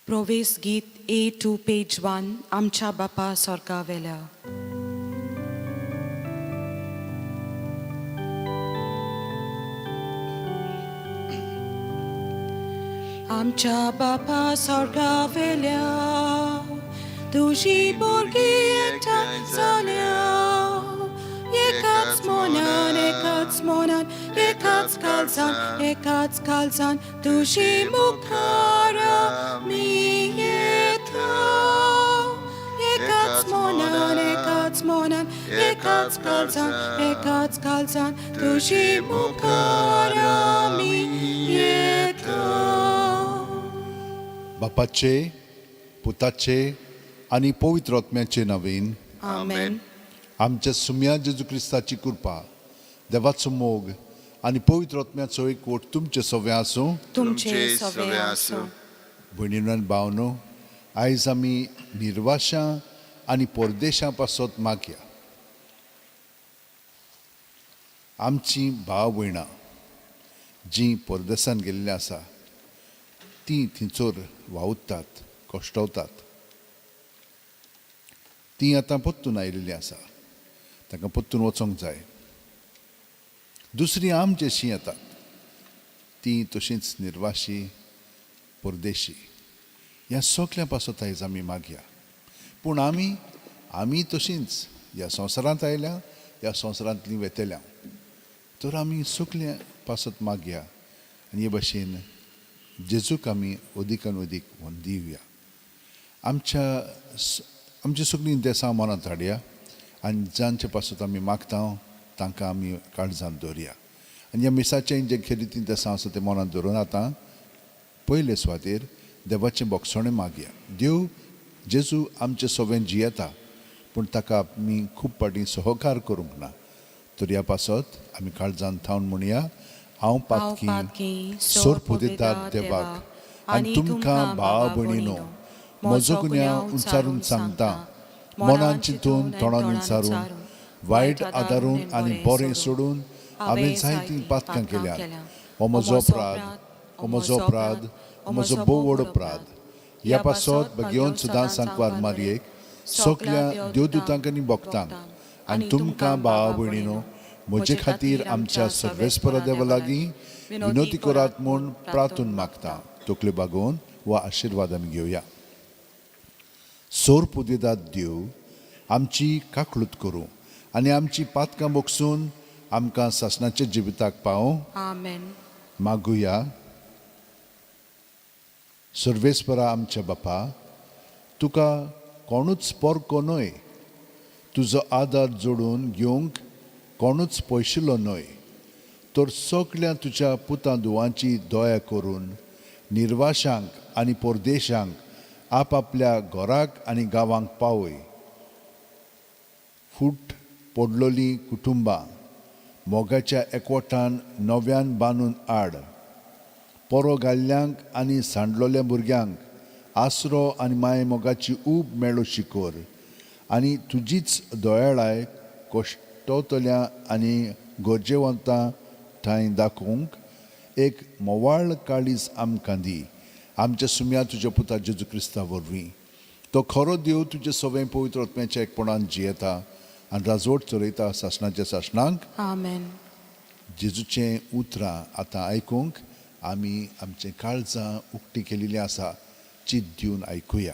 प्रवेश गीत A2 page 1 आमच्या बापा सोर्गा वेल्या. आमच्या बापा सोर्गा वेल्या, तुजी बोरगी एकठांय जाल्या, एकाच मनान, एकाच मनान, एकाच काळजान, एकाच काळजान तुजी मुखार आमी येता. एकाच मनान, एकाच मनान, एकाच काळजान, एकाच काळजान तुजी मुखार आमी येता. बापाचे, पुताचे आनी पवित्र आत्म्याचे नवीन. आमेन. आमच्या सुम्या जेजू क्रिस्ताची कृपा, देवाचो मोग आनी पवित्र आत्म्याचो एकवट तुमचे सगळें आसूं. तुमचे सगळे आसूं. भयणीनो आनी भावनो, आयज आमी निर्वाशां आनी परदेशां पासत मागया. आमची भाव भयणां जीं परदेसान गेल्लीं आसा, तीं थंयसर वावुरतात, कश्टवतात. तीं आतां परतून आयिल्लीं आसा, तांकां परतून वचोंक जाय. दुसरीं आमचेशीं येतात, तीं तशींच निर्वाशी, परदेशी. ह्या सगल्यां पासत आयज आमी मागया. पूण आमी तशींच ह्या संवसारांत आयल्या, ह्या संवसारांतलीं वेतल्या. तर आमी सगल्या पासत मागया आनी हे भशेन जेजूक आमी अदीकान अदीक दिवया. आमची सगळीं देसां मनांत हाडया आनी जांचे पासत आमी मागता तांकां आमी काळजांत दवरया. आनी ह्या मिसाचें जे खेरीतीं देसां आसा तें मनांत दवरून आतां पयले सुवातेर देवाचें बोगसणें मागया. देव जेजू आमचे सगळें जियेता, पूण ताका आमी खूब फावटीं सहकार करूंक ना. तर ह्या पासत आमी काळजांत थावन म्हणया, हांव पातकी सोर पुदेतात देवाक आनी तुमकां भाव भयणीनो म्हजो गुन्यांव उच्चारून सांगता. मनान चिंतून, तोंडान उच्चारून, वायट आदारून आनी बरें सोडून हांवें जायतीं पातकां केल्यात. हो म्हजो अपराध, हो म्हजो अपराध, हो म्हजो भोव व्हड अपराध. ह्या पासत भगेवन सुदां सांकवार मारयेक, सगल्या देवदूतांक आनी भक्तांक आनी तुमकां भावा भयणीनो म्हजे खातीर आमच्या सर्वेस्परा देवा लागीं विनोती करात म्हूण प्रार्थून मागता. तकल्यो बागोवन वा आशिर्वाद आमी घेवया. सोर पुदेदात देव आमची काकळूत करूं आनी आमची पातकां बोगसून आमकां सासणाच्या जिविताक पावों. आमेन. मागुया. सर्वेस्परा आमच्या बापा, तुका कोणूच परको न्हय, तुजो आदार जोडून घेवंक कोणूच पयशिल्लो न्हय. तर सगल्या तुज्या पुतां धुवांची दया करून निर्वाशांक आनी परदेशांक आपआपल्या घराक आनी गांवांक पावय. फूट पडलोलीं कुटुंबां मोगाच्या एकवटान नव्यान बांदून हाड. पोरो घाल्ल्यांक आनी सांडलोल्या भुरग्यांक आसरो आनी माये मोगाची ऊब मेळो शिकोर आनी तुजीच दयाळाय कश्टवतल्या आनी गरजेवंतां ठांय दाखोवंक एक मोवाळ काळीज आमकां दी. आमच्या सुम्या तुज्या पुता जेजू क्रिस्ता वरवीं. तो खरो देव, तुजे सवें पवित्र आत्म्याच्या एकपणान जियेता आनी राजवट चलयता सासणाच्या सासणांक. आमेन. जेजूचें उतरां आतां आयकूंक आमी आमचें काळजां उक्ती केलेलीं आसा, चित दिवन आयकुया.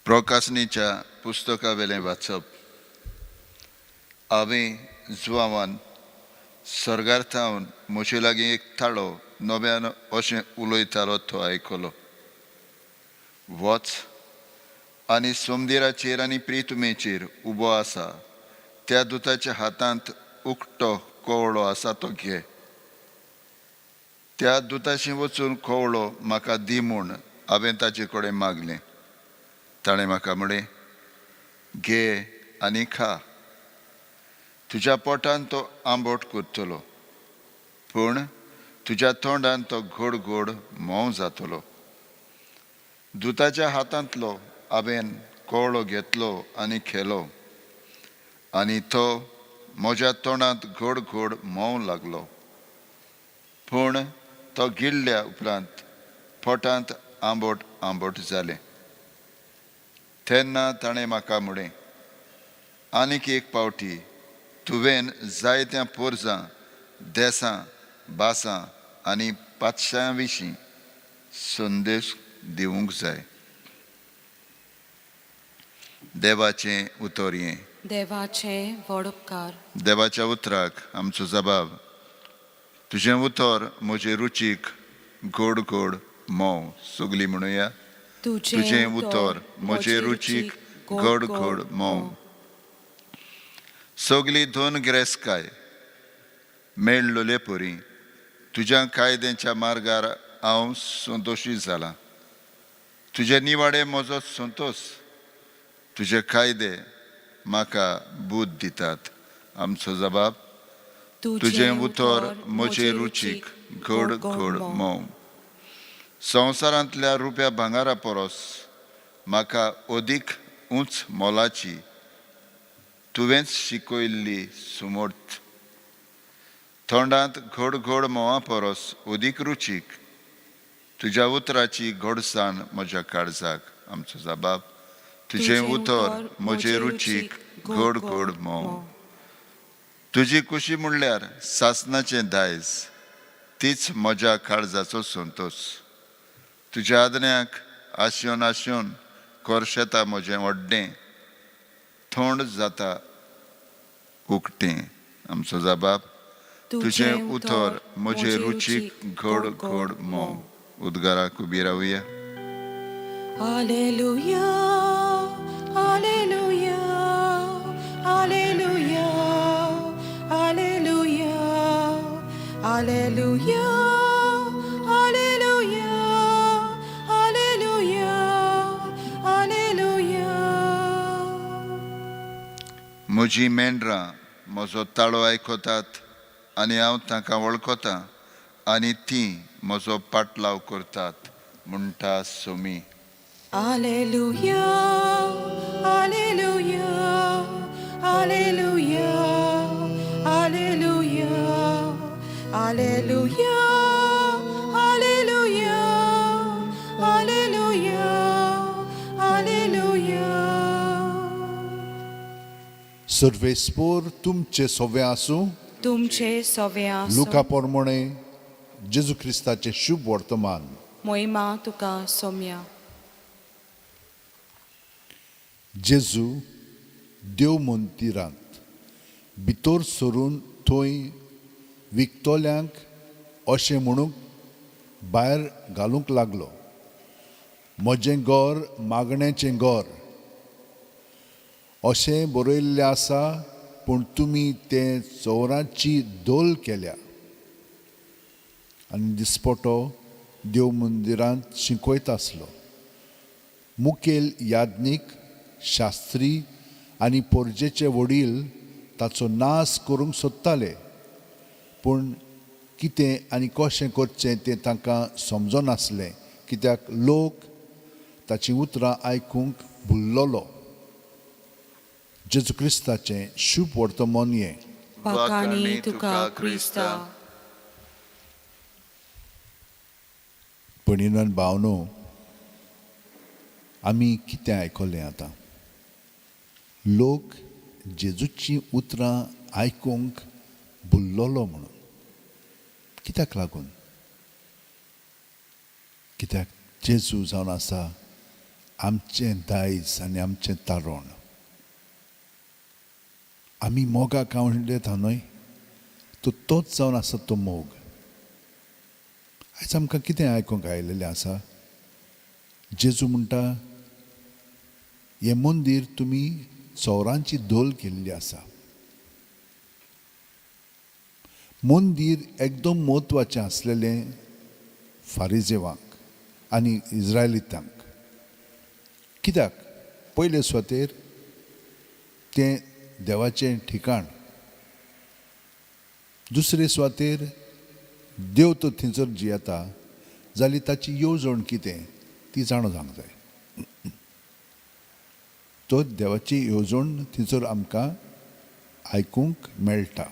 प्रकाशनीच्या पुस्तका वेलें वाचप. हांवें जुवावान सर्गार थावन म्हजे लागीं एक ताळो नव्यान अशें उलयतालो तो आयकलो, वच आनी सोमदिराचेर आनी प्रितुमेचेर उबो आसा त्या दुताच्या हातांत उकटो कवळो आसा तो घे. त्या दुताशी वचून कवळो म्हाका दी म्हूण हांवें ताचे कडेन मागलें. ताणें म्हाका म्हळें, घे आनी खा, तुज्या पोटान तो आंबट करतलो, पूण तुज्या तोंडान तो गोड गोड म्होंव जातलो. दुताच्या हातांतलो हांवें कवळो घेतलो आनी खेलो आनी तो म्हज्या तोंडांत गोड गोड म्होंव लागलो, पूण तो गिळ्ळ्या उपरांत पोटांत आंबट आंबट जालें. तेन्ना ताणें म्हाका म्हळें, आनीक एक पावटी तुवें जायत्या पोरजां, देसां, भासां आनी पातशां विशीं संदेश दिवंक जाय. देवाचें उतर हें. देवाचे व्हड उपकार. देवाच्या उतराक आमचो जबाब. तुजें उतर म्हजे रुचीक गोड गोड म्होंव. सगलीं म्हणुया, तुजें उतर म्हजे रुचीक गोड गोड म्होंव. सगली दोन गिरेस्तकाय मेळ्ळले परी तुज्या कायद्यांच्या मार्गार हांव संतोशी जालां. तुजे निवाडे म्हजो संतोश, तुजे कायदे म्हाका बूद दितात. आमचो जबाब. तुजें उतर म्हजे रुचीक गोड गोड म्होंव. संवसारांतल्या रुप्या भांगरा परस म्हाका अदीक उंच मोलाची तुवेंच शिकयल्ली सुमोर्त. तोंडांत गोड गोड म्होंवा परस अदीक रुचीक तुज्या उतराची गोडसाण म्हज्या काळजाक. आमचो जबाब. तुजें उतर म्हजे रुचीक गोड गोड म्होंव. तुजी कुशी म्हणल्यार सासनाचें दायज, तीच म्हज्या काळजाचो संतोश. तुज्या आदन्याक आशेवन आशेवन korशेता म्हजें व्हड्डें, थोंड जाता उकतें. आमचो जबाब. तुजें उतर म्हजे रुचीक गोड गोड म्होंव. उद्गाराक उबी रावया. Alleluia, Alleluia, Alleluia, Alleluia, Alleluia, Alleluia, Alleluia, Alleluia. म्हजी मेंढरां म्हजो ताळो आयकतात आनी हांव तांकां वळखतां आनी तीं म्हजो पाटलाव करतात, म्हणटा Somi. Alleluia, Alleluia, Alleluia, Alleluia, Alleluia, Alleluia, Alleluia, Alleluia. सर्वेस्पोर तुमचे सोवे आसूं. तुमचे सवे आसूं. लुका पोरमोणे जेजू क्रिस्ताचें शुभ वर्तमान. मोहिमा तुका सोम्या. जेजू देव मंदिरांत भितर सरून थंय विकतल्यांक अशें म्हणूंक भायर घालूंक लागलो, म्हजें घर मागण्याचें घर अशें बरयल्लें आसा, पूण तुमी तें चोरांची दोल केल्या. आनी दिसपटो देव मंदिरांत शिकयत आसलो. मुखेल याज्ञीक, शास्त्री आनी पोरजेचे वडील ताचो नाश करूंक सोदताले, पूण कितें आनी कशें करचें तें तांकां समजनासलें, कित्याक लोक ताचीं उतरां आयकूंक भुल्लोलो. जेजू क्रिस्ताचें शुभ वर्तमान हें. वाखाणी तुका क्रिस्ता. पणीनन भावनो, आमी कितें आयकलें आतां? लोक जेजूचीं उतरां आयकूंक भुल्लोलो म्हणून कित्याक लागून? कित्याक जेजू जावन आसा आमचें दायज आनी आमचें तारण. आमी मोगाक आवडटा न्हय, तो तोच जावन आसा तो मोग. आयज आमकां कितें आयकूंक आयलेलें आसा? जेजू म्हणटा, हें मंदीर तुमी चोरांची धोल केल्ली आसा. मंदीर एकदम म्हत्वाचें आसलेलें फारिजेवांक आनी इज्रायलितांक. कित्याक? पयले सुवातेर तें देवाचें ठिकाण, दुसरे सुवातेर देव तो थंयसर जियेता जाल्यार ताची येवजण कितें ती जाणा जावंक जाय. तो देवाची येवजण थंयसर आमकां आयकूंक मेळटा.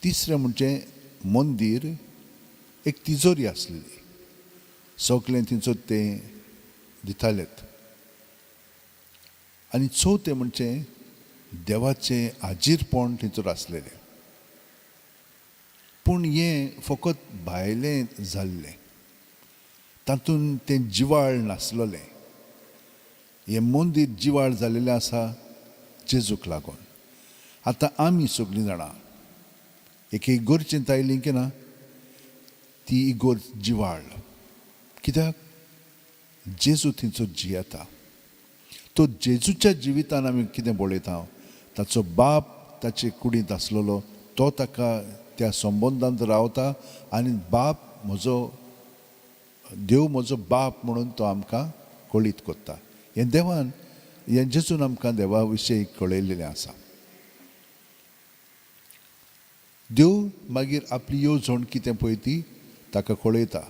तिसरें म्हणजे मंदीर एक तिजोरी आसलेली, सगळें थंयसर ते दितालेत. आनी चवथें म्हणजे देवाचें हाजीरपण थंयसर आसलेलें. पूण हें फकत भायलें जाल्लें, तातूंत तें जिवाळ नासलेलें. हें मंदीर जिवाळ जाल्लेलें आसा जेजूक लागून. आतां आमी सगळीं जाणां एक इगोर्चेंत आयलीं की ना, ती इगोर्ज जिवाळ कित्याक जेजू थंयचो जियेता. तो जेजूच्या जिवितान आमी कितें पळयता, ताचो बाप ताचे कुडींत आसलेलो, तो ताका त्या संबंदांत रावता आनी बाप म्हजो देव म्हजो बाप म्हणून तो आमकां कळीत करता. हें देवान हें जेजून आमकां देवा विशयी कळयलेलें आसा. देव मागीर आपली येवजण कितें पळय ती ताका कळयता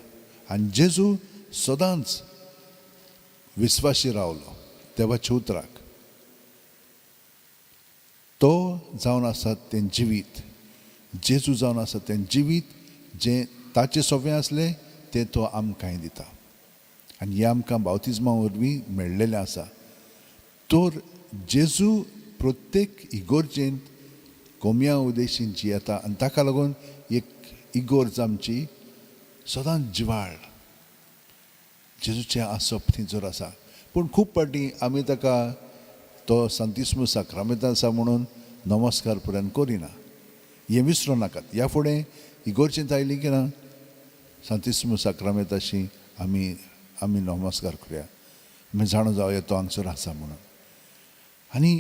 आनी जेजू सदांच विस्वाशी रावलो देवाच्या उतराक. तो जावन आसा तें जिवीत, जेजू जावन आसा तें जिवीत जें ताचें सोंपें आसलें तें तो आमकांय दिता आनी हें आमकां बावतिज्मा वरवीं मेळ्ळेलें आसा. तर जेजू प्रत्येक इगोर्जेंत कोमया उदेशीन जियेता आनी ताका लागून एक इगोर्ज आमची सदांच जिवाळ जेजूचें आसप थंयसर आसा. पूण खूब फावटी आमी ताका तो सांतिस्मू साक्रामेंत आसा म्हणून नमस्कार पर्यंत करिना. हें विसरूं नाकात. ह्या फुडें इगोर्जेंत आयली की ना सांतिस्मू साक्रामेंताशी आमी आमी नमस्कार करुया, आमी जाणा जावया तो हांगसर आसा म्हणून. आनी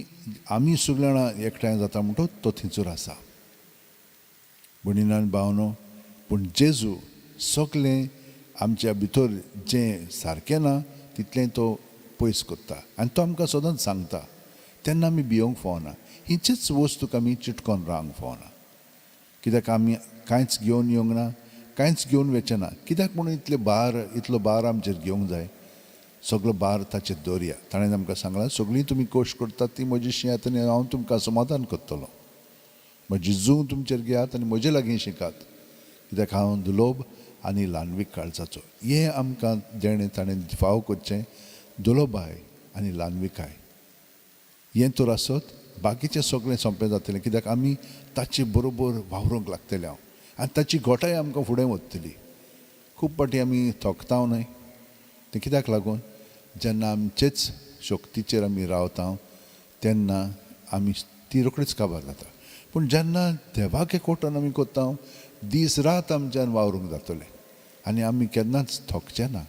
आमी सगळीं जाणां एकठांय जाता म्हणटच तो थंयसर आसा. भयणीनो आनी भावनो, पूण जेजू सगळें आमच्या भितर जें सारकें ना तितलें तो पयस करता आनी तो आमकां सदांच सांगता. तेन्ना आमी भियोंक फावना, हिचेच वस्तूक आमी चिटकोन रावंक फावना. कित्याक आमी कांयच घेवन येवंक ना, कांयच घेवन वचें ना. कित्याक म्हणून इतले भार, इतलो भार आमचेर घेवंक जाय? सगलो भार ताचेर दवरया. ताणें आमकां सांगलां, सगळीं तुमी कोश करतात ती म्हजी शिंयात आनी हांव तुमकां समाधान करतलो. म्हजी जूं तुमचेर घेयात आनी म्हजे लागीं शिकात, कित्याक हांव दुलोब आनी ल्हानवीक काळजाचो. हें आमकां देणें ताणें फाव करचें, दुलोबाय आनी ल्हानविकाय. हें तर आसत बाकीचें सगळें सोंपें जातलें, कित्याक आमी ताचे बरोबर वावरूंक लागतले हांव आनी ताची घोटाय आमकां फुडें वतली. खूब फावटी आमी थकता न्हय, तें कित्याक लागून जेन्ना आमचेच शक्तीचेर आमी रावता तेन्ना आमी ती रोखडीच काबार जाता. पूण जेन्ना देवाक एकवटान आमी करता, दीस रात आमच्यान वावरूंक जातलें आनी आमी केन्नाच थकचे ना,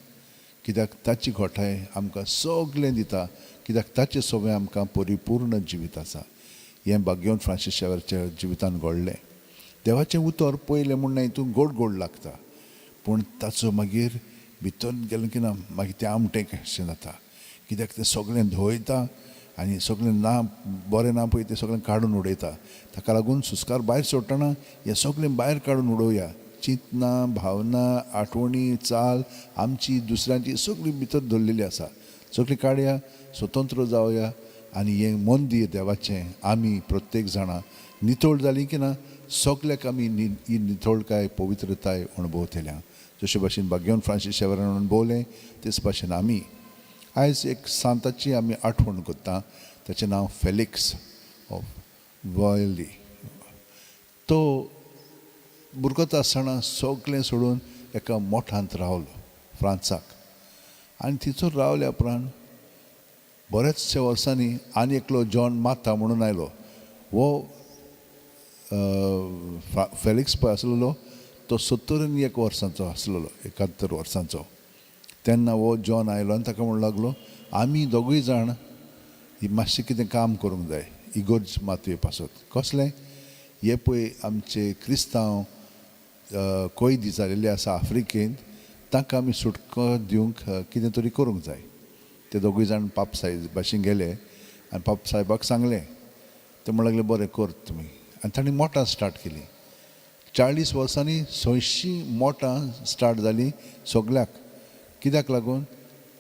कित्याक ताची घोटाय आमकां सगळें दिता, कित्याक ताचें सगळें आमकां परिपूर्ण जिवीत आसा. हें भाग्यवंत फ्रांसीस शावरच्या जिवितान घडलें. देवाचें उतर पयलें म्हूण ना हितून गोड गोड लागता, पूण ताचो मागीर भितर गेलें की ना मागीर तें आमटें कशें जाता, कित्याक तें सगळें धुयता आनी सगळें ना बरें ना पळय तें सगळें काडून उडयता. ताका लागून सुस्कार भायर सोडटना हें सगळें भायर काडून उडोवया. चिंतना, भावना, आठवणी, चाल आमची दुसऱ्यांची सगळी भितर दवरलेली आसा, सगळी काडया, स्वतंत्र जावया आनी हें मंदीर देवाचें आमी प्रत्येक जाणां नितळ जालीं की ना सगल्याक आमी ही नितळकाय पवित्रताय अणभवतल्या. जशे भाशेन भाग्यवंत फ्रांसीस शेवरान अणभवलें तेच भाशेन आमी आयज एक सांताची आमी आठवण करता, ताचें नांव फेलिक्स ऑफ वॉयली. तो भुरगोच आसतना सगळें सोडून एका मोठांत रावलो फ्रांसाक आनी थंयसर रावल्या उपरांत बऱ्याचशा वर्सांनी आनी एकलो जॉन माता म्हणून आयलो. हो फेलिक्स पळय आसलेलो तो 71 वर्सांचो आसलेलो, 71 वर्सांचो. तेन्ना हो जॉन आयलो आनी ताका म्हणूंक लागलो, आमी दोगूय जाण ही मातशें कितें काम करूंक जाय इगोर्ज मातये पासत. कसलें? हे पळय आमचे क्रिस्तांव कैदी जालेले आसा आफ्रिकेंत, तांकां आमी सुटका दिवंक कितें तरी करूंक जाय. ते दोगूय जाण पाप साहेब भाशेन गेले आनी पाप साहेबाक सांगलें. ते म्हणूंक लागले, बरें कर तुमी. आनी तांणी मोटां स्टार्ट केली. 40 वर्सांनी 180 मोटां स्टार्ट जालीं सगल्याक. कित्याक लागून?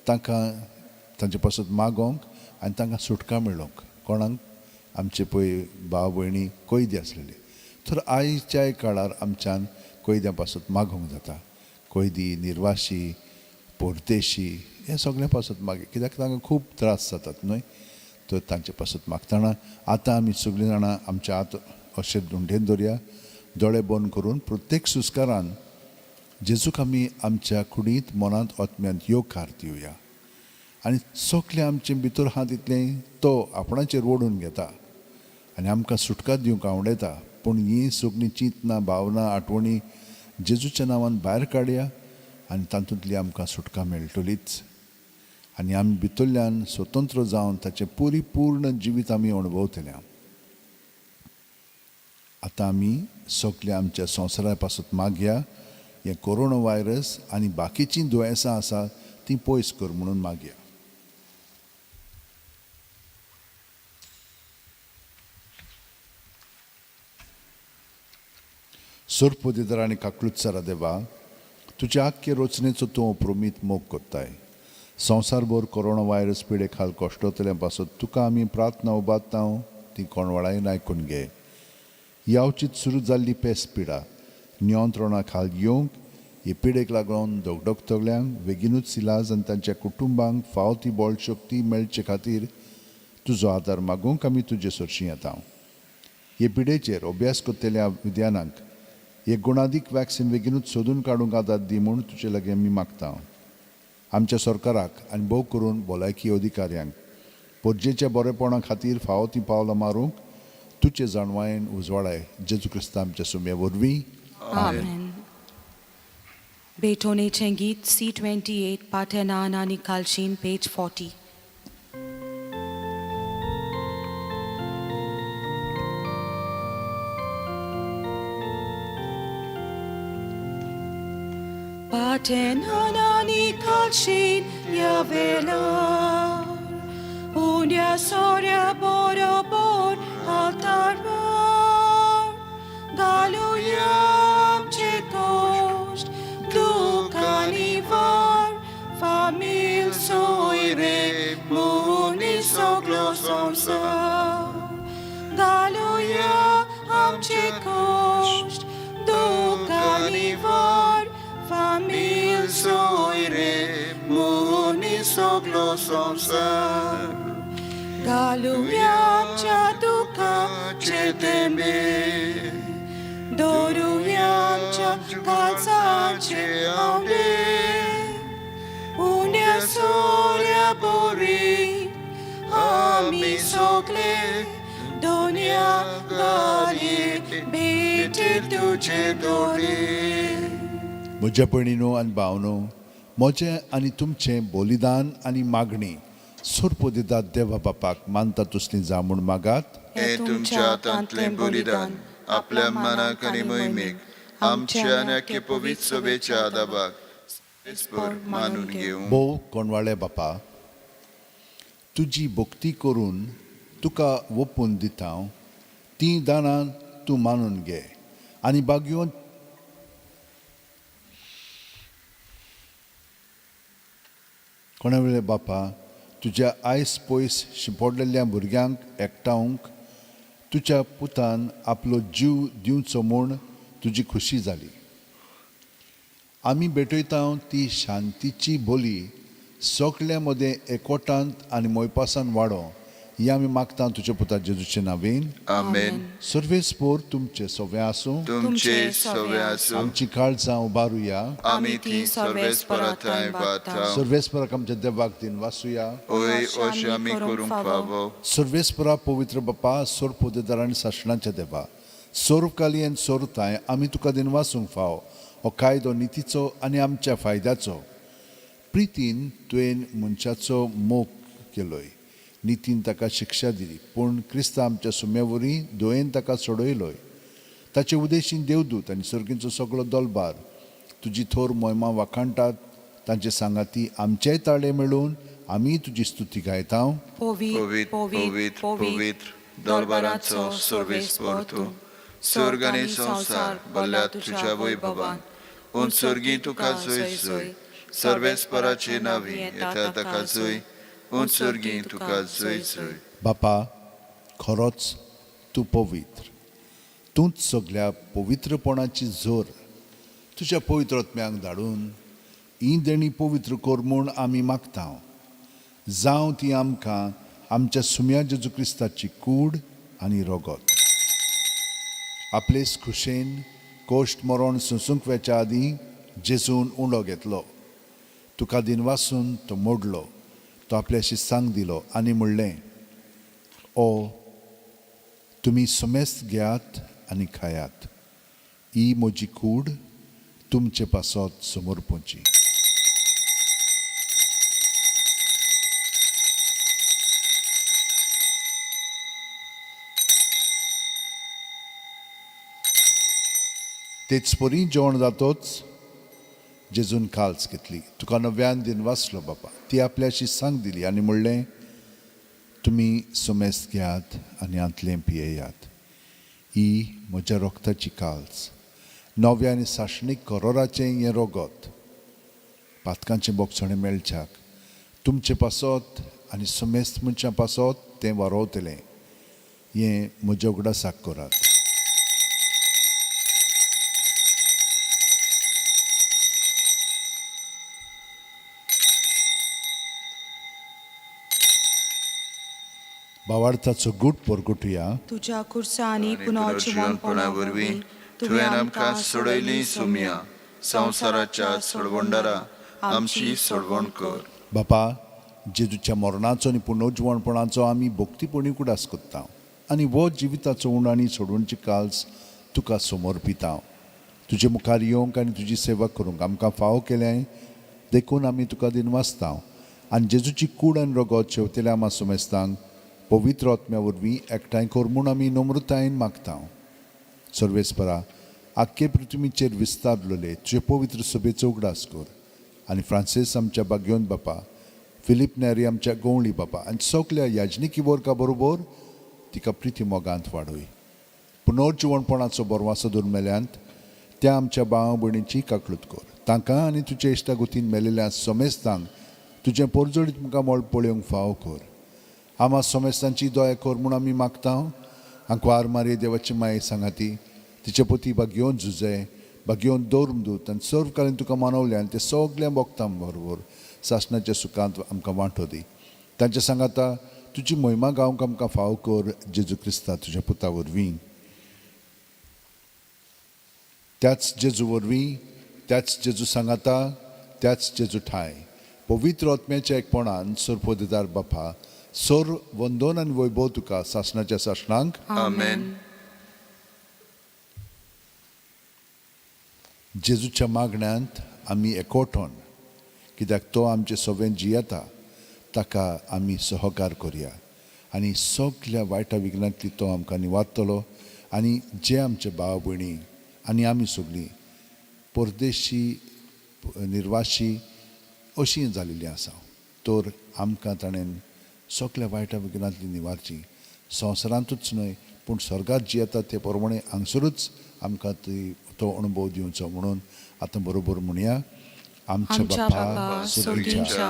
तांकां तांचे पासत मागोंक आनी तांकां सुटका मेळोंक. कोणाक? आमचे पळय भाव भयणी कैदी आसलेले. तर आयच्याय काळार आमच्यान कैद्यां पासत मागूंक जाता. कैदी, निर्वाशी, परदेशी हे सगळ्यां पासत मागीर, कित्याक तांकां खूब त्रास जातात न्हय. तर तांचे पासत मागतना आतां आमी सगळीं जाणां आमच्या हात अशें धुंडेन दवरया, दोळे बंद करून प्रत्येक सुस्कारान जेजूक आमी आमच्या कुडींत, मनांत, आत्म्यांत येवकार दिवया आनी सगळें आमचे भितर आहा तितलें तो आपणाचेर ओडून घेता आनी आमकां सुटका दिवंक आवडयता. पूण हीं सगळीं चिंतनां, भावना, आठवणी जेजूच्या नांवान भायर काडया आनी तातूंतली आमकां सुटका मेळटलीच आनी आमी भितरल्यान स्वतंत्र जावन ताचें परिपूर्ण जिवीत आमी अणभवतले. आतां आमी सगळे आमच्या संवसारा पासत मागया, हें कोरोना व्हायरस आनी बाकीचीं दुयेंसां आसा तीं पयस कर म्हणून मागया. सोरपोदेदार आनी काकलुत्सरा देवा, तुज्या आख्खे रचनेचो तूं अप्रमीत मोग करताय. संवसारभर कोरोना व्हायरस पिडे खाल कश्टतल्या पासत तुका आमी प्रार्थना उबारता, ती कोणवाळायन आयकून घे. यावचीत सुरू जाल्ली पेस पिडा नियंत्रणा खाल येवंक, हे पिडेक लागून धगधगतल्यांक बेगीनूच इलाज आनी तांच्या कुटुंबांक फाव ती बळ शक्ती मेळचे खातीर तुजो आदार मागूंक आमी तुजे सरशीं येता. हे पिडेचेर अभ्यास करतल्या विद्यानांक एक गुणादीक वॅक्सिन बेगीनूच सोदून काडूंक आदार दी म्हूण तुजे लागीं आमी मागता. आमच्या सरकाराक आनी भोव करून भलायकी अधिकाऱ्यांक परजेच्या बरेपणा खातीर फावो तीं पावलां मारूंक तुजे जाणवायेन उजवाडाय. जेजू क्रिस्ता आमच्या सुम्या वरवीं. आमेन. बेटोनेचें गीत C28 पाटेनान आनी कालशीन पेज 40. पाटेनान आनी कालशीन ह्या वेळार उण्या सोऱ्या बरोबर आल्तारार घालुया आमचे कश्ट, दुख्ख आनी वार, फामील, सोयरे, मनीस सगलो संवसार. घालुया आमचे कश्ट, दुख्ख आनी वार, फामील, सोयरे, मनीस सगलो संवसार. घालुया आमच्या दुख्खाचे थेंबे, दवरुया आमच्या काळजाचे आंवडे, उण्या सोऱ्या बोरी आमी सगळे दोनया गाली भेटी तुजे दोळे. म्हज्या भयणीनो आनी भावनो, म्हजें आनी तुमचें बलिदान आनी मागणी सोरपोदिदात देवा बापाक मानता तसली जा म्हूण मागात. हें तुमच्या हातांतलें बलिदान आपल्या मनाक आनी मोहिमेक आमच्या आनी आख्खे पवित्र सभेच्या आदाबाक मानून घेवं. भोव कोणवाळे बापा, तुजी भक्ती करून तुका ओपून दिता तीं दानां तूं मानून घे आनी बागयोवन कोणा वेळे बापा, तुज्या आयस पयस शिंपडलेल्या भुरग्यांक एकठावंक तुज्या पुतान आपलो जीव दिवचो म्हूण तुजी खुशी जाली. आमी भेटयता ती शांतीची बोली सगल्या मदें एकवटांत आनी मोयपासान वाडो ही आमी मागता तुज्या पुता जेजूचे नांवेन. आमेन. सर्वेस्पोर तुमचे सगळें आसूं. तुमचे सगळे आसूं. आमची काळजां उबारुया. आमी ती सर्वेस्परा थंय वाता. सर्वेस्पराक आमच्या देवाक दिन वासुया. ओय अशें आमी करूंक फावो. सर्वेस्परा पवित्र बापा, सोरपोदेदार आनी सासणाच्या देवा, सोरकाली आनी सोरताय आमी तुका दिन वासूंक फाव. हो कायदो नितीचो आनी आमच्या फायद्याचो. प्रितीन तुवें मनशाचो मोग केलोय, नितीन ताका शिक्षा दिली, पूण क्रिस्ता आमच्या सुम्या वरवीं दोयेन ताका सोडयलोय. ताचे उदेशीन देवदूत आनी सर्गींचो सगळो दलबार तुजी थोर मोहिमा वाखाणटात. तांचे सांगाती आमचेय ताळे मेळून आमी तुजी स्तुती गायता. पवित्र पवित्र पवित्र दरबाराचो सर्वेस्पर तूं, स्वर्ग आनी संवसार भरल्या तुज्या वैभवान. उंच स्वर्गी तुका जय जय, सर्वेस्पराचे नावी येता ताका जय, उंच स्वर्गी तुका जय जय. बापा, खरोच तूं पवित्र, तूंच सगल्या पवित्रपणाची जोर. तुज्या पवित्र आत्म्यांक धाडून ही देणी पवित्र कर म्हूण आमी मागता. जावं ती आमकां आमच्या सुम्या जेजू क्रिस्ताची कूड आनी रगत. आपलेच खुशेन कोश्ट मरण सोंसूंक वेच्या आदीं जेजून उंडो घेतलो, तुका दिनवासून तो मोडलो, तो आपल्या शिस्तांक दिलो आनी म्हणलें, ओ तुमी समेस्त घेयात आनी खायात, ही म्हजी कूड तुमचे पासत समर्पची. तेच परी जेवण जातोच जेजून काल्स घेतली, तुका नव्यान दिनवासलो बापा, ती आपल्या शिस्तांक दिली आनी म्हणलें, तुमी समेस्त घेयात आनी हांतलें पियेयात, ही म्हज्या रोगताची काल्स, नव्या आनी सासणीक करोराचें हें रोगत, पातकांचें बोगसणें मेळच्याक तुमचे पासत आनी समेस्त मनशां पासत तें वारोवतलें, हें म्हज्या उगडासाक करात. भावार्थाचो गूट परगटुया. तुज्या खुर्सा आनी आनी पुनर्जिवनपणा वरवीं तुवें आमकां सोडयली सोम्या, संवसाराच्या सोडवणदारा आमची सोडवण कर. बापा, जेजूच्या मरणाचो आनी पुनर्जिवणपणाचो आमी भक्तीपणी उगडास करता आनी हो जिविताचो उण आनी सोडवणची काल्स तुका समर्पिता. तुजे मुखार येवंक आनी तुजी सेवा करूंक आमकां फावो केलें देखून आमी तुका दिनवासता आनी जेजूची कूड आनी रगत शेवतेल्या आमा समेस्तांक पवित्र आत्म्या वरवीं एकठांय कर म्हूण आमी नम्रतायेन मागता. सर्वेस्परा, आख्खे पृथ्वीचेर विस्तारलेले तुजे पवित्र सभेचो उगडास कर आनी फ्रांसीस आमच्या बागयोन बापा, फिलीप नेरी आमच्या गवळी बापा आनी सगल्या याजनिकी वर्गा बरोबर तिका प्रिती मोगांत वाडय. पुनर्जिवणपणाचो बरवासो धरून मेल्यांत त्या आमच्या भाव भयणीची काकळूत कर. तांकां आनी तुजे इश्टागतीन मेलेल्या समेस्तांक तुजें पोरजोडीत मुखामळ पळोवंक फावो कर. आमा समेस्तांची दया कर म्हूण आमी मागता. आंकवार मारये देवाची माये सांगाती तिचे पती बागयोन झुजे बागयोन दौर्मदूत आनी सर्वकालीन तुका मानवले आनी ते सगळ्या भोगता बरोबर सासणाच्या सुखांत आमकां वांटो दी. तांच्या सांगाता तुजी महिमा गावंक आमकां फावो कर जेजू क्रिस्ता तुज्या पुता वरवीं. त्याच जेजू वरवीं, त्याच जेजू सांगाता, त्याच जेजू ठाय पवित्र आत्म्याच्या एकपणान सरपोदेदार बापा सोर वंदोन आनी वैभव तुका सासणाच्या सासणांक. आमेन. जेजूच्या मागण्यांत आमी एकवटोन, कित्याक तो आमचे सवें जियेता, ताका आमी सहकार करया आनी सगल्या वायटा विघ्नांतली तो आमकां निवारतलो. आनी जे आमचे भाव भयणी आनी आमी सगळीं परदेशी निर्वाशी अशीं जालेलीं आसा, तर आमकां ताणें सगल्या वायटा विघ्नांतली निवारची, संवसारांतूच न्हय पूण स्वर्गात जियेता ते प्रमाणे हांगसरूच आमकां ती तो अणभव दिवचो म्हणून आतां बरोबर म्हणया. आमच्या बापा सर्गींच्या,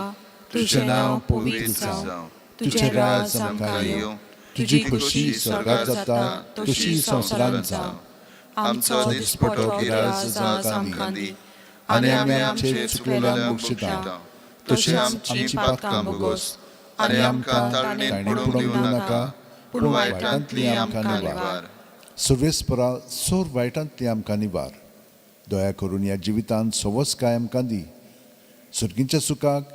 तुजें नांव पवित्र जावं, तुजें राज आमकां येवं, तुजी खोशी स्वर्गात जाता तशी संवसारांत जावं. आमचो दिसपटो गिरास आज आमकां दी आनी आमी आमचे चुकलेल्यांक बक्षिता तशी आमची पातकां भोगोस आनी आमकां ताळणेन पडूंक दिवं नाका, पूण वायटांतली आमकां निवार. सर्वेस्परा, सोर वायटांतली आमकां निवार. दया करून ह्या जिवितांत सवसकाय आमकां दी. सर्गींच्या सुखाक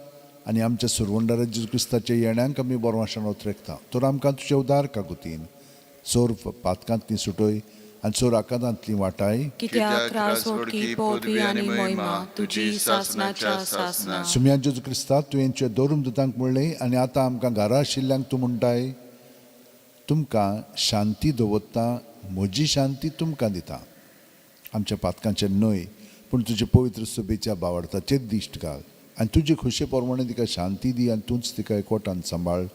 आनी आमच्या सुरवंडारा जेजू क्रिस्ताच्या येण्यांक आमी बरो ओतरेकता. तर आमकां तुज्या उदार काकुतीन सोर पातकांतली सुटय आनी सोर आकांतांतली वाटाय. कित्याक राजवटकी पदवी आनी महिमा तुजी सासणाच्या सासणा. सुम्या जेजू क्रिस्ता, तुवें तुज्या दोरून दुतांक म्हणलें आनी आतां आमकां घरा आशिल्ल्यांक तूं म्हणटाय, तुमकां शांती दवरता, म्हजी शांती तुमकां दिता. आमच्या पातकांचेर न्हय पूण तुजे पवित्र सभेच्या बावडताचेर दिश्ट घाल आनी तुजे खोशे प्रमाणे तिका शांती दी आनी तूंच तिका एकवटान सांबाळ,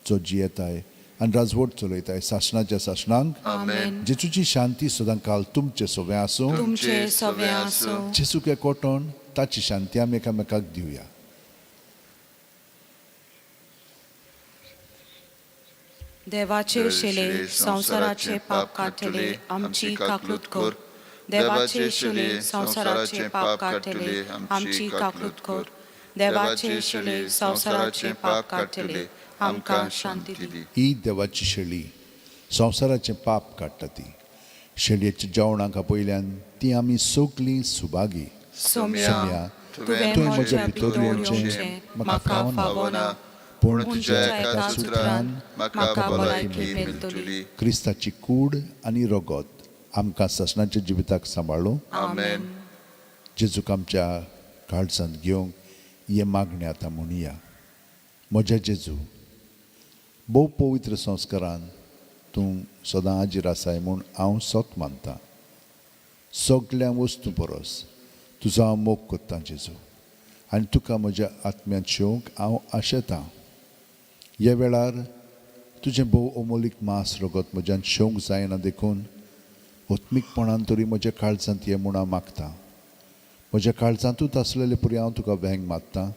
जो जियेताय आनी राजवट चलयताय सासणाच्या सासणांक. आमेन. जेजूची शांती सदां काल तुमचे सवें आसूं. तुमचे सवें आसूं. जेजूक एकवटोन ताची शांती आमी एकामेकाक दिवया. देवाचे शिले संवसाराचे पाप काडटले आमची काकलूत कर. देवाचे शिले संवसाराचे पाप काडटले आमची काकलूत कर. देवाचे शिले संवसाराचे पाप काडटले आमकां शांती दी. ही देवाची शेळी संवसाराचें पाप काडटा ती शेळयेच्या जेवणाक आपयल्यान ती आमी सगलीं सुभागी. सोम्या, तुवें म्हज्या भितर येवचें म्हाका फावना, पूण पूण तुज्या एका सुत्रान म्हाका भलायकी मेळटली. क्रिस्ताची कूड आनी रगत आमकां सासणाच्या जिविताक सांबाळूं. आमेन. जेजूक आमच्या काळजांत घेवंक हें मागणें आतां म्हणुया. म्हज्या जेजू, भोव पवित्र संस्कारान तूं सदां हाजीर आसाय म्हूण हांव सत मानतां. सगल्या वस्तूं परस तुजो हांव मोग करतां जेजू, आनी तुका म्हज्या आत्म्यांत शेवंक हांव आशेतां. ह्या वेळार तुजें भोव अमोलीक मांस रगत म्हज्यान शेवंक जायना, देखून आत्मीकपणान तरी म्हज्या काळजांत ये म्हूण हांव मागतां. म्हज्या काळजांतूच आसलेले पुरी हांव तुका वेंग मारतां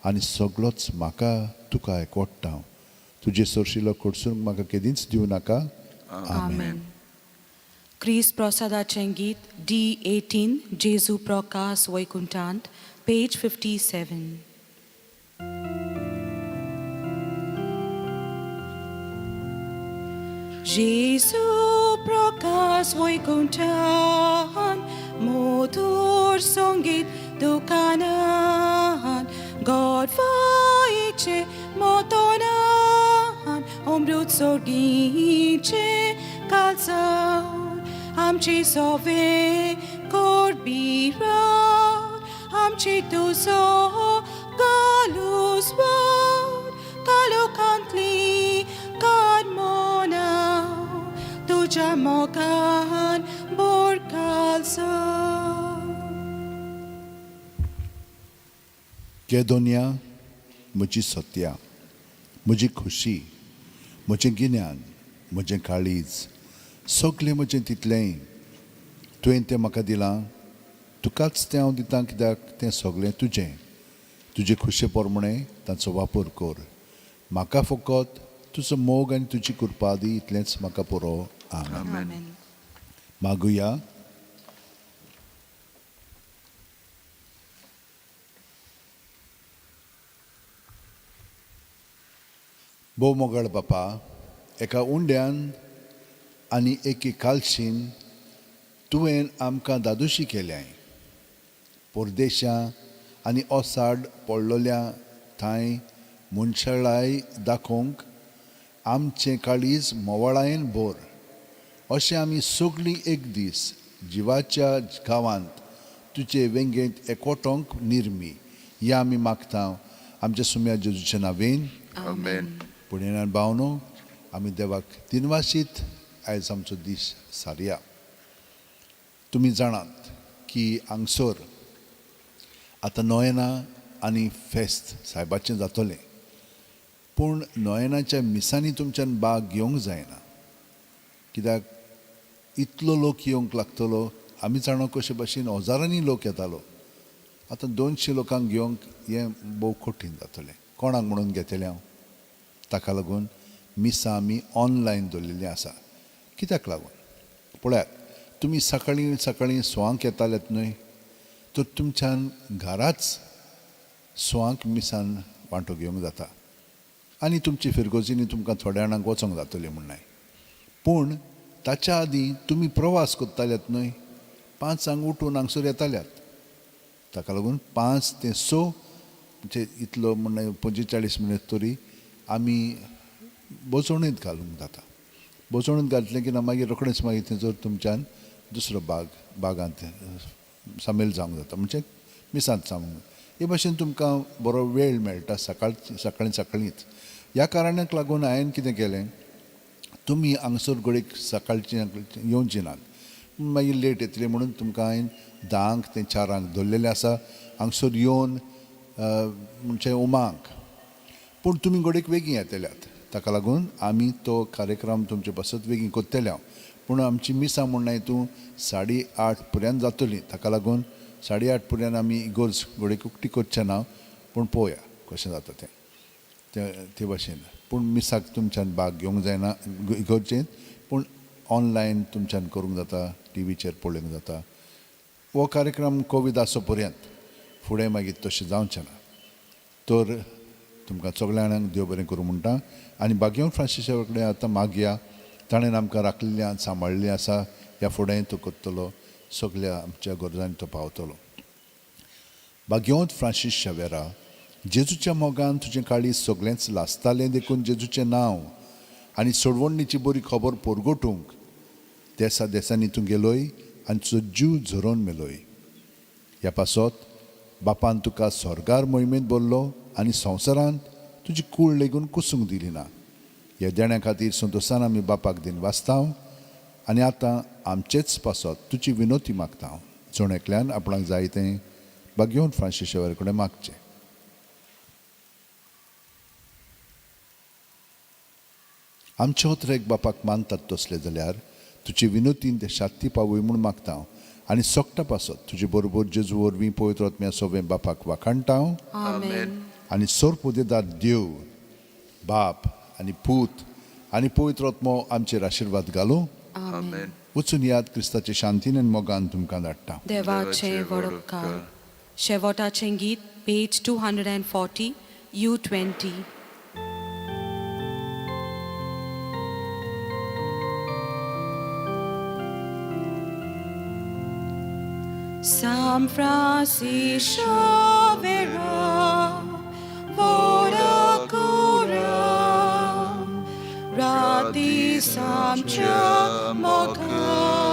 आनी सगळोच म्हाका तुका एकवडटा. तुजे सरशिलो कडसून म्हाका केदींच दिवं नाका. आमेन. क्रिस प्रसादाचें गीत D18, जेजू प्रकाश वैकुंठांत, पेज 57. जेजू प्रकाश वैकुंठान, मधुर संगीत दुकानान, गोडवायचे मोतोनान, अमृत सोगीचे कालसार, आमची सोवे कोरबिरात, आमची तुजो कालूस वाट, कालोखांतली काडमोना, तुज्या मोगान बोर कालसार. केदोनिया म्हजी सत्या, म्हजी खुशी, म्हजें गिन्यान, म्हजें काळीज, सगलें म्हजें तितलेंय तुवें तें म्हाका दिलां. तुकाच तें हांव दितां, कित्याक तें सगलें तुजें. तुजे खुशे प्रमाणें तांचो वापर कर. म्हाका फकत तुजो मोग आनी तुजी कृपा दी, इतलेंच म्हाका पुरो. आमेन. आमेन. मागुया. भोव मोगाळ बापा, एका उंड्यान आनी एके कालशीन तुवें आमकां दादोशी केल्याय. परदेशां आनी ओसाड पडलोल्या थंय मनशाळाय दाखोवंक आमचें काळीज मोवाळायेन भर. अशें आमी सगळीं एक दीस जिवाच्या गांवांत तुजे वेंगेंत एकवटोंक निर्मी, या आमी मागता आमच्या सुम्या जेजूच्या नावेन. आमेन. पूण येणार भावनो, आमी देवाक दिनवासीत आयज आमचो दीस सारया. तुमी जाणात की हांगसर आतां नोयेना आनी फेस्त सायबाचें जातलें, पूण नोयेनाच्या मिसांनी तुमच्यान भाग घेवंक जायना, कित्याक इतलो लोक येवंक लागतलो. आमी जाणा कशे भाशेन हजारांनी लोक येतालो, आतां 200 लोकांक घेवंक हें भोव कठीण जातलें. कोणाक म्हणून घेतलें हांव? ताका लागून मिसां आमी ऑनलायन दवरलेलीं आसा. कित्याक लागून पळयात, तुमी सकाळीं सकाळीं सवांक येतालेत न्हय, तर तुमच्यान घराच सवांक मिसान वांटो घेवंक जाता आनी तुमची फिरगोजींनी तुमकां थोड्या जाणांक वचोंक जातलें म्हूण न्हय. पूण ताच्या आदीं तुमी प्रवास करताल्यात न्हय, 5 उठून हांगसर येताल्यात. ताका लागून 5 ते 6 म्हणजे इतलो म्हण 45 मिनट तरी आमी बसवणींत घालूंक जाता. बसवणींत घातलें की ना मागीर रोखडेंच मागीर थंयसर तुमच्यान दुसरो बागांत सामील जावंक जाता, म्हणजे मिसांत जावंक. हे भाशेन तुमकां बरो वेळ मेळटा सकाळीं सकाळींच. ह्या कारणाक लागून हांवें कितें केलें, तुमी हांगसर घडयेक सकाळचें येवचीं नात, मागीर लेट येतली म्हणून तुमकां हांवें 10 ते 4 दवरलेलें आसा हांगसर येवन म्हणजे उमांक. पूण तुमी घडयेक वेगीं येतल्यात, ताका लागून आमी तो कार्यक्रम तुमचे पासत वेगीं करतले हांव. पूण आमची मिसां म्हूण न्हय तूं 8:30 पर्यंत जातली, ताका लागून 8:30 पर्यंत आमी इगोर्ज घडयेक उक्ती करचे ना, पूण पळोवया कशें जाता तें. ते ते भाशेन. पूण मिसाक तुमच्यान भाग घेवंक जायना इगर्जेंत, पूण ऑनलायन तुमच्यान करूंक जाता, टिवीचेर पळोवंक जाता. हो कार्यक्रम कोवीड आसो पर्यंत, फुडें मागीर तशें जावचें ना. तर तुमकां सगळ्या जाणांक देव बरें करूं म्हणटा आनी भाग्यवंत फ्रांसीसा कडेन आतां मागया. ताणें आमकां राखिल्लें सांबाळिल्लें आसा, ह्या फुडें तो करतलो, सगल्या आमच्या गरजांनी तो पावतलो. भाग्यवंत फ्रांसीस शेवेरा, जेजूच्या मोगान तुजें काळीज सगळेंच लासतालें, देखून जेजूचें नांव आनी सोडवणीची बरी खबर परगटूंक देसा देसांनी तूं गेलोय आनी तुजो जीव झरोवन मेलोय. ह्या पासत बापान तुका स्वर्गार मोहिमेंत भरलो आनी संवसारांत तुजी कूळ लेगून कुसूंक दिली ना. ह्या देण्या खातीर संतोशान आमी बापाक दिन वाचता आनी आतां आमचेच पासत तुजी विनोती मागता. जण एकल्यान आपणाक जाय तें भाग्यवंत फ्रांसीस शेवर कडेन मागचें. आमचे ओतरेक बापाक मानतात तसले जाल्यार तुजे विनोतीन ते शांती पावय म्हूण मागता आनी सोकटा पासत तुजे बरोबर जेजू वरवीं पवित्र आत्म्या सोबें बापाक वाखाणटा. आमेन. आनी सोरपुदेदार देव बाप आनी पूत आनी पवित्र आत्मो आमचेर आशिर्वाद घालूं. आमेन. वचून याद क्रिस्ताचे शांतीन आनी मोगान तुमकां धाडटा. देवाचें व्हड उपकार. शेवटाचें गीत पेज 240 U20. San Francisco Vera, Vora Cura, Rati Samcha Mokan.